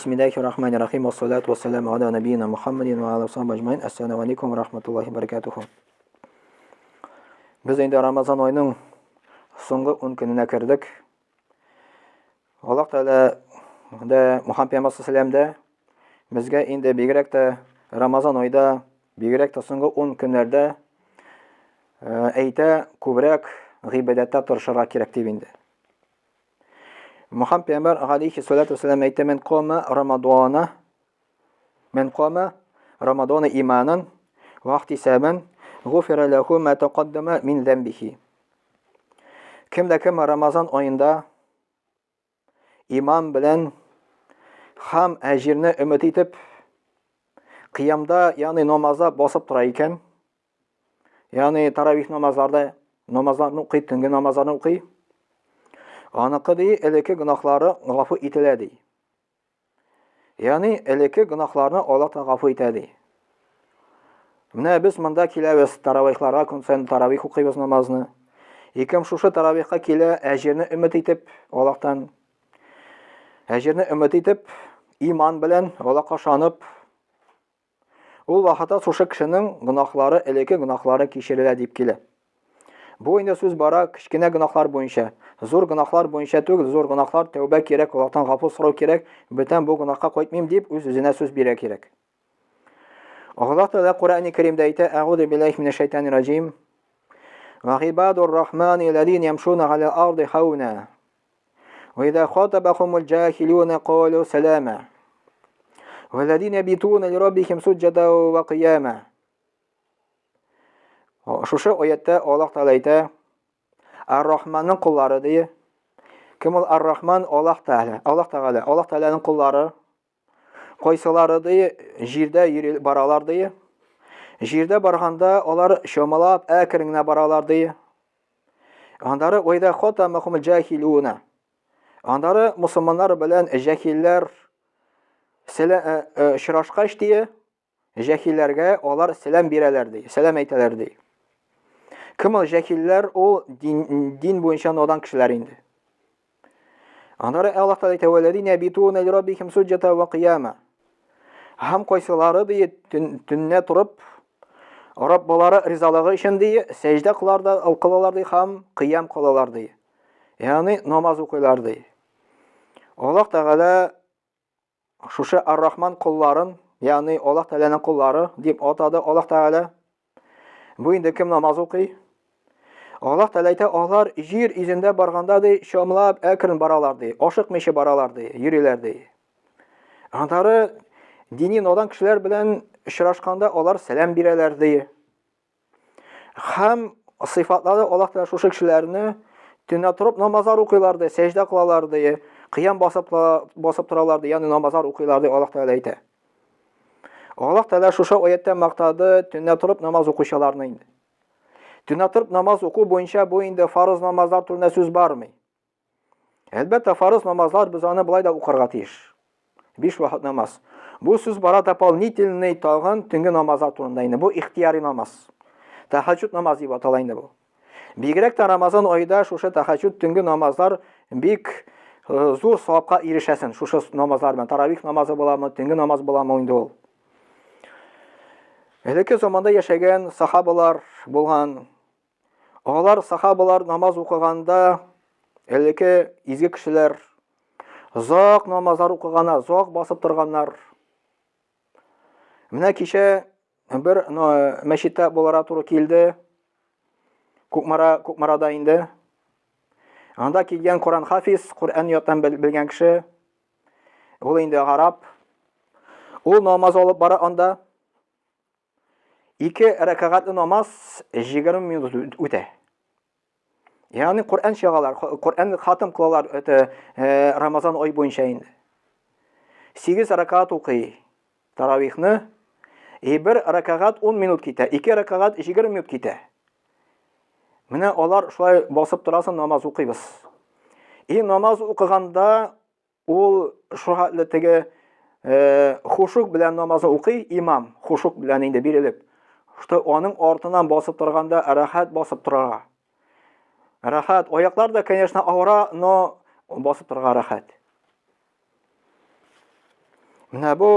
Бисмиллахи рахмани рахим, вассалату вассаламу аля набийна Мухаммадин ва аля сахби ажмаин. Ассаламу алейкум ва рахматуллахи баракатуху. Без инде Рамазан айының соңгы 10 көненә кердек. Аллаһ Тәгалә дә Мухаммад пәйгамбәр саллаллаху дә безгә инде бигрәк тә Рамазан айда, бигрәк тә соңгы 10 көннәрдә э, әйтә күбрәк гыйбадәттә тырышырга кирәк дип инде. Мухаммад пәйгамбәр галейхи салату вассалам әйтте, "Мен кама Рамадана, мен кама Рамадана иманан ва ихтисабан, гуфира лаху ма тақаддама мин замбихи." Кем дә кем Рамазан аенда иман белән һәм әҗирне өмет итеп, кыямда, ягъни намазда басып тора икән, Ягъни таравих намазларда намазларны укый, төнге намазларны укый. Аныкы ди, элекке гөнаһлары гафу ителә ди. Ягъни элекке гөнаһларны Аллаһ та гафу итә ди. Менә без монда киләбез таравихларга, көн саен таравих укыйбыз намазны. Икем шушы таравихка килә, әҗерне өмет итеп Аллаһтан. Әҗерне өмет итеп, иман белән Аллаһка ышанып, Ул вакытта шушы кешенең гөнаһлары, элекке гөнаһлары кичерелә дип килә. Бу инде сүз бара кечкенә гөнаһлар буенча. Зур гөнаһлар буенча түгел, зур гөнаһлар тәүбә кирәк, Аллаһтан гафу сорау кирәк, бүтән бу гөнаһка кайтмыйм дип үз-үзенә сүз бирә кирәк. Аллаһ Тәгалә Коръәни Кәримдә әйтә: "Әгуду биллаһи минәш шайтанир раҗим. Ва гыйбадур рахмани ләзина ямшуна галә арди хауна. وإذا خاطبهم الجاهلون قالوا سلاما والذين يبيتون لربهم سجدا وقياما Шушы аятта Аллаһ Тәгалә әйтә, Ар-Рахманның коллары ди. Кем ул Ар-Рахман? Аллаһ Тәгалә. Аллаһ Тәгалә. Аллаһ Тәгаләнең коллары. Кайсылары ди, җирдә йөри баралар ди. Җирдә барганда алар чамалап әкрен генә баралар ди. Андары вайда хата махум джахилуна. Андары мусульманнар белән җахилләр э, э, очрашкач дие, җахилләргә алар сәлам бирәләр ди, сәлам әйтәләр ди. Кем ул җахилләр? Ул дин, дин буенча надан кешеләр инде. Аннары Аллаһ Тәгалә әйтә, "Вәлләзина ябитуна лираббихим суҗҗата ва кыяма." Һәм кайсылары ди төннә торып Раббалары ризалыгы өчен ди сәҗдә кылар да кылалар ди һәм кыям кылалар ди. Ягъни намаз укыйлар ди. Аллаһ Тәгалә Шушы Ар-Рахман колларын, ягъни Аллаһ Тәгаләнең коллары дип атады Аллаһ Тәгалә. Бу инде кем намаз укый? Аллаһ Тәгалә әйтә, алар җир йөзендә барганда ди, чамлап әкрен баралар ди, ашыкмыйча баралар ди, йөриләр ди. Аннары дини надан кешеләр белән очрашканда алар сәлам бирәләр ди. Һәм сыйфатлады Аллаһ Тәгалә шушы кешеләрне төнлә торып намазлар укыйлар ди, сәҗдә кылалар ди, кыям басып басып торалар ди, ягъни намазлар укыйлар ди, Аллаһ Тәгалә әйтә. Аллаһ Тәгалә шушы аяттә мактады төнлә торып намаз укучыларны инде. Төнлә торып намаз уку буенча бу инде фарыз намазлар турында сүз бармый. Әлбәттә, фарыз намазлар без аны былай да укырга тиеш. Биш вакыт намаз. Бу сүз бара дополнительный тагын төнге намазлар турында инде. Бу ихтияри намаз. Тәһәҗҗүд намаз дип атала инде бу. Бигрәк тә Рамазан аенда шушы тәһәҗҗүд төнге намазлар бик э, зур савапка ирешәсен шушы намазлар белән. Таравих намазы буламы, төнге намаз буламы инде ул. Элекке заманда яшәгән сахабалар булган, Алар сахабалар намаз укыганда элекке изге кешеләр озак намазлар укыганнар, озак басып торганнар. Менә кичә бер мәчеттә булара туры килде. Кукмара, Кукмарада инде. Анда килгән Коран хафиз, Коръән яттан белгән кеше. Ул инде гарап. Ул намаз алып бара анда. Ике рәкәгатьле намаз 20 минут үтә. Ягъни Коръән чыгалар, Коръән хатым кылалар это э, Рамазан ай буенча инде. 8 рәкәгать укый таравихны, и бер рәкәгать 10 минут китә, ике рәкәгать 20 минут китә. Менә алар шулай басып торасың, намаз укыйбыз. И намаз укыганда Ул шухатлы теге э, хушук белән намазын укый, имам хушук белән инде бирелеп, что аның артыннан басып торганда рәхәт басып торырга. Рәхәт, аяклар да, конечно, авыра, но басып торырга рәхәт. Менә бу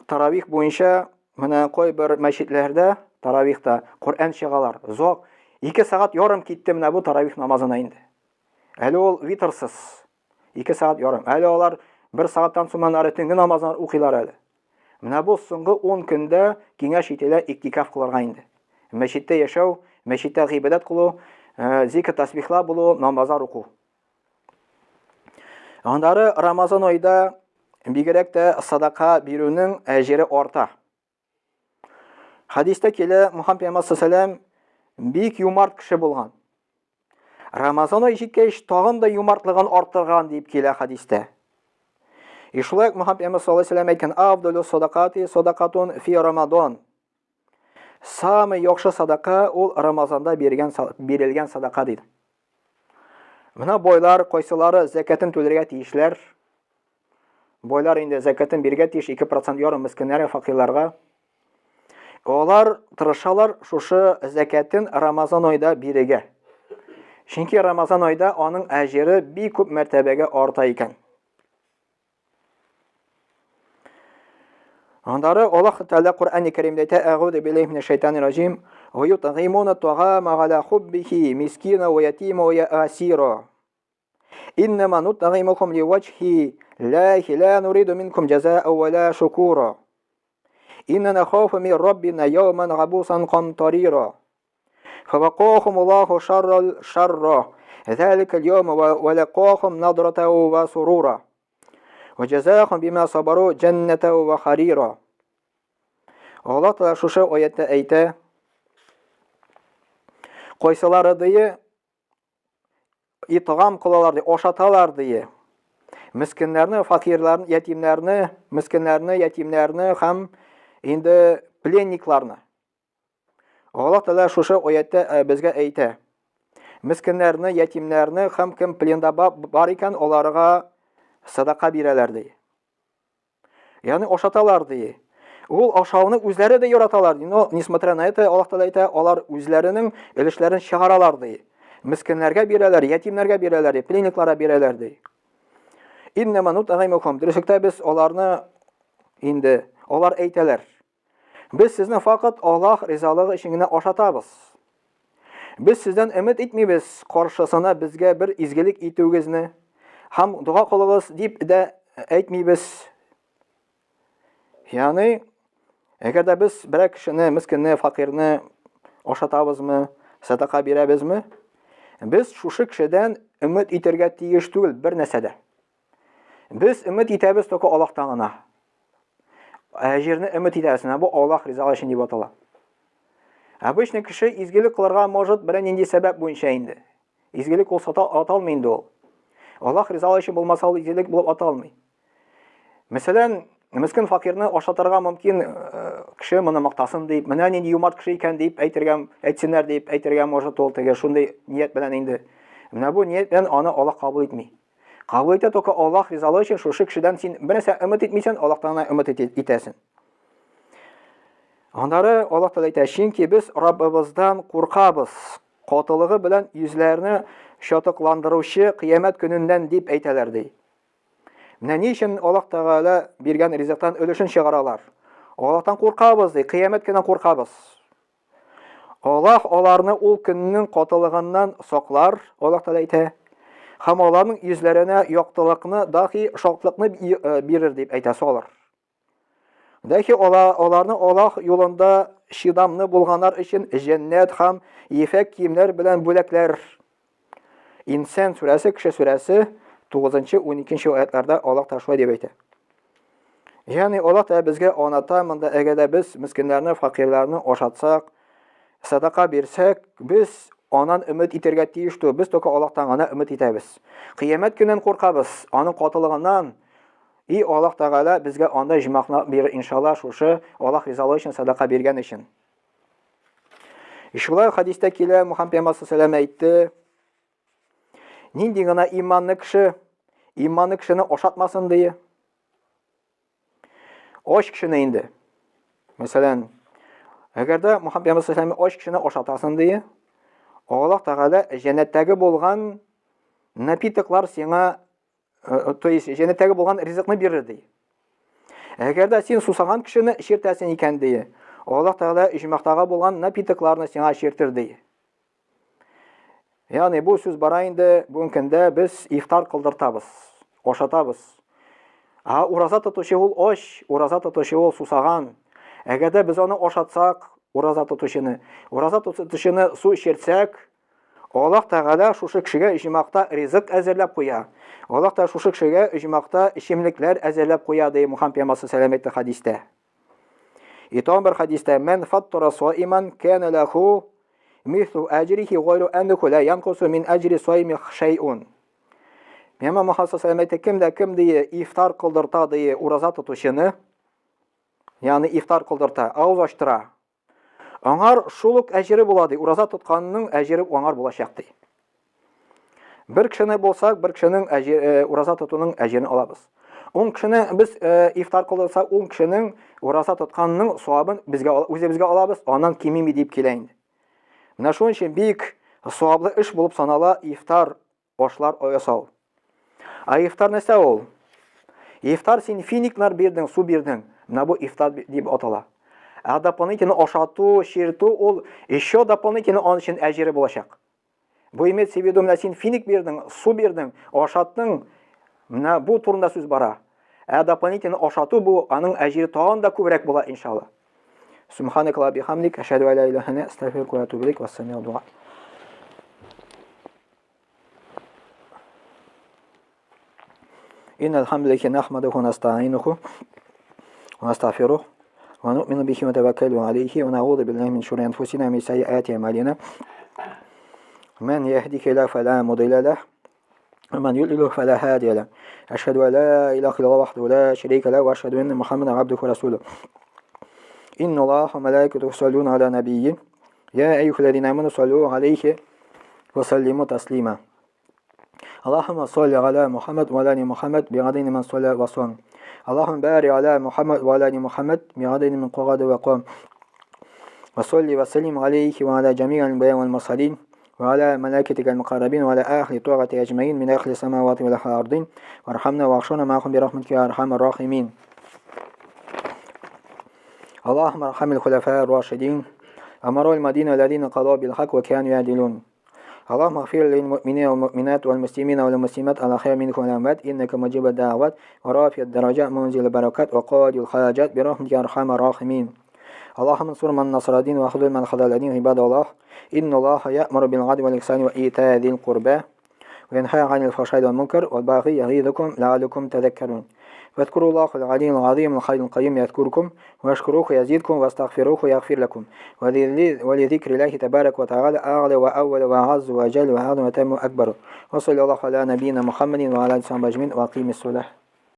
таравих буенча менә кайбер мәчетләрдә таравихта Коръән чыгалар. Зок. 2 сәгать ярым китте менә бу таравих намазына инде. Әле ул витрсыз. 2 сәгать ярым. Әле алар 1 сәгатьтән соң аннары төнге намазын укыйлар әле. Менә бу соңгы 10 көндә киңәш ителә иктикаф кылырга инде. Мәчеттә яшәү, мәчеттә гыйбадәт кылу, э, зикр тасбихлар булу, намазлар уку. Аннары Рамазан айда бигрәк тә садака бирүнең әҗере арта. Хәдистә килә, Мухаммад пәйгамбәр саллаллаху бик юмарт кеше булган. Рамазан ай җиткәч, тагын да юмартлыгын арттырган дип килә хәдистә. И шулай ук Мухаммад пәйгамбәр саллаллаху алейһи әйткән, "Афдалю садакати садакатун фи Рамадан." Самый яхшы садака ул Рамазанда биргән бирелгән садака диде. Менә байлар кайсылары зәкәтен түләргә тиешләр. Байлар инде зәкәтен бирергә тиеш 2% ярым мескеннәргә, факирларга. Алар тырышалар шушы зәкәтен Рамазан айда бирергә. Чөнки Рамазан айда аның әҗере бик күп мәртәбәгә арта икән. Аннары Аллаһ Тәгалә Коръән-и Кәримдә әйтә: "Әгуду биллаһи минәш шайтанир раҗим, ва ютгыймуна тагама галя хуббихи мискина ва ятима ва асира. Иннама нутгыймукум ливаҗхи лахи ла нуриду минкум җазаа ва ла шукура. Инна нахафу мин раббина яуман габусан камтарира. Фавакахум Аллаху шаррал шарра. ذلك اليوم ولقاهم نضرة وسرورا وجزاهم بما صبروا جنة وحريرا Алла Тәгалә шушы аятта әйтә, кайсылары дие итгам кылалар ди, ашаталар ди. Мискиннәрне, факирларны, ятимнәрне, мискиннәрне, ятимнәрне һәм инде пленникларны. Аллаһ Тәгалә шушы аятта э, безгә әйтә. Мискиннәрне, ятимнәрне һәм кем пленда бар икән, аларга садака бирәләр ди. Ягъни ашаталар ди. Ул ашауны үзләре дә яраталар ди. Но, несмотря на это, Аллаһ Тәгалә әйтә, алар үзләренең өлешләрен чыгаралар ди. Мискиннәргә бирәләр, ятимнәргә бирәләр ди, пленникларга бирәләр ди. Иннама нутгыймухум. Дөреслектә без аларны инде алар әйтәләр. Без сезне факат Аллаһ ризалыгы өчен генә ашатабыз. Без сездән өмет итмибез, каршысына безгә бер изгелек итүегезне һәм дога кылыгыз дип дә әйтмибез. Ягъни, әгәр дә без берәр кешене, мескенне, факирны ашатабызмы, садака бирәбезме, без шушы кешедән өмет итәргә тиеш түгел бер нәрсә дә. Без өмет итәбез только Аллаһтан гына. Әҗирне өмет итәбез. Менә бу Аллаһ ризалыгы өчен дип атала. Обычный кеше изгелек кылырга может берәр нинди сәбәп буенча инде. Изгелек ул сата аталмый инде ул. Аллаһ ризалыгы өчен булмаса ул изгелек булып аталмый. Мәсәлән, мескен факирны ашатырга мөмкин э, кеше моны мактасын дип, менә нинди юмарт кеше икән дип әйтергә, әйтсеннәр дип әйтергә может ул теге шундый ният белән инде. Менә бу ният белән аны Аллаһ кабул итми. Кабул итә только Аллаһ ризалыгы өчен шушы кешедән син бер нәрсә өмет итмисең, Аллаһтан гына өмет итәсең. Аннары Аллаһ Тәгалә әйтә, чөнки без Раббыбыздан куркабыз, катылыгы белән йөзләрне чатыкландыручы кыямәт көненнән дип әйтәләр ди. Менә ни өчен Аллаһ Тәгалә биргән ризыктан өлешен чыгаралар? Аллаһтан куркабыз ди, кыямәт көненнән куркабыз. Аллаһ аларны ул көннең катылыгыннан саклар, Аллаһ Тәгалә әйтә. Һәм аларның йөзләренә яктылыкны, дахи шатлыкны э, бирер дип әйтә салыр. Дәхи аларны Аллаһ юлында чыдамны булганнар өчен җәннәт һәм ефәк киемнәр белән бүләкләр. Инсан сүрәсе, кеше сүрәсе 9-12 аятларда Аллаһ та шулай дип әйтә. Ягъни Аллаһ та безгә аната, монда әгәр дә без мискиннәрне, факирләрне ашатсак, садака бирсәк, без анан өмет итәргә тиеш түгел. Без только Аллаһтан гына өмет итәбез. Кыямәт көнен куркабыз, аның катылыгыннан. И Аллаһ Тәгалә безгә анда җимахны бирер, иншалла, шушы Аллаһ ризалыгы өчен садака биргән өчен. И шулай хадистә килә, Мухаммад пәйгамбәр саллаллаху әйтте, Нинди генә иманны кеше, иманны кешене ашатмасын ди. Ач кешене инде. Мәсәлән, әгәр дә Мухаммад пәйгамбәр саллаллаху ач кешене ашатасың ди, Аллаһ Тәгалә җәннәттәге булган напитоклар сиңа, э, то есть җәннәттәге булган ризыкны бирер ди. Әгәр дә син сусаган кешене эчертәсең икән, ди, Аллаһ Тәгалә оҗмахтагы булган напитокларны сиңа эчертер, ди. Ягъни бу сүз бара инде бүгенге көндә без ифтар кылдыртабыз, ашатабыз. А ураза тотучы ул ач, ураза тотучы ул сусаган. Әгәр дә без аны ашатсак, ураза тотучыны, ураза тотучыны су эчертсәк, Аллаһ Тәгалә шушы кешегә иҗмакта ризык әзерләп куя. Аллаһ Тәгалә шушы кешегә иҗмакта эчемлекләр әзерләп куя, ди Мухаммад пәйгамбәр саллаллаху әйтте хәдистә. И тагын бер хәдистә, "Ман фаттара саиман кана лаху мислу аҗрихи гайру аннаху ла янкусу мин аҗри саими шайъун." Пәйгамбәр Мухаммад саллаллаху әйтте, кем дә кем дие ифтар кылдырта дие ураза тотучыны, ягъни ифтар кылдырта, авыз ачтыра. Аңар шул ук әҗере була ди, ураза тотканның әҗере аңар булачак ди. Бер кешене булсак, бер кешенең әҗер, э, ураза тотуның әҗерен алабыз. Ун кешене без э, ифтар кылдырсак, ун кешенең ураза тотканның савабын безгә үзебезгә алабыз, аннан кимеми дип килә инде. Менә шуның өчен бик саваплы эш булып санала ифтар ашлар ясау. Ә ифтар нәрсә ул? Ифтар син финиклар бирдең, су бирдең. Менә бу ифтар дип атала. Ә дополнительно ашату, чиртү ул еще дополнительно аның өчен әҗере булачак. Бу имеется в виду, менә син финик бирдең, су бирдең, ашаттың. Менә бу турында сүз бара. Ә дополнительно ашату бу аның әҗере тагын да күбрәк була, иншалла. Субханак ла бихамдик, ашһаду ала илаһа илля астагфирука ва атубу илейк, вассаляму дуа. إن الحمد لله نحمده ونستعينه ونستغفره ونؤمن به ونتوكل عليه ونعوذ بالله من شرور أنفسنا ومن سيئات أعمالنا من يهدك الله فلا مضل له ومن يضلل فلا هادي له أشهد أن لا إله إلا الله وحده لا شريك له وأشهد أن محمدا عبده ورسوله إن الله وملائكته يصلون على نبيه يا أيها الذين آمنوا صلوا عليه وسلموا تسليما اللهم صل على محمد وعلى آل محمد بعدد من صلى وصام اللهم بارك على محمد وعلى آل محمد بعدد من قعد وقام وصل وسلم عليه وعلى جميع الأنبياء والمرسلين وعلى ملائكتك المقربين وعلى أهل طاعة أجمعين من أهل السماوات والأرضين وارحمنا واغفرنا معهم برحمتك يا أرحم الراحمين اللهم ارحم الخلفاء الراشدين أمروا المدينة الذين قضوا بالحق وكانوا يعدلون اللهم اغفر للمؤمنين والمؤمنات والمسلمين والمسلمات على خير منكم والأموات إنك مجيب الدعوات ورافع الدرجات منزل البركات وقاضي الحاجات برحمتك يا أرحم الراحمين اللهم انصر من نصر الدين وخذل من خذل الدين عباد الله إن الله يأمر بالعدل والإحسان وإيتاء ذي القربى وينهى عن الفحشاء والمنكر والبغي يعظكم لعلكم تذكرون فاذكروا الله العلي العظيم الحي القيوم يذكركم واشكروه يزيدكم واستغفروه يغفر لكم ولذكر الله تبارك وتعالى أعلى وأول وأعز وأجل وأعظم وأتم أكبر وصلى الله على نبينا محمد وعلى آله وصحبه أجمعين وأقيم الصلاة.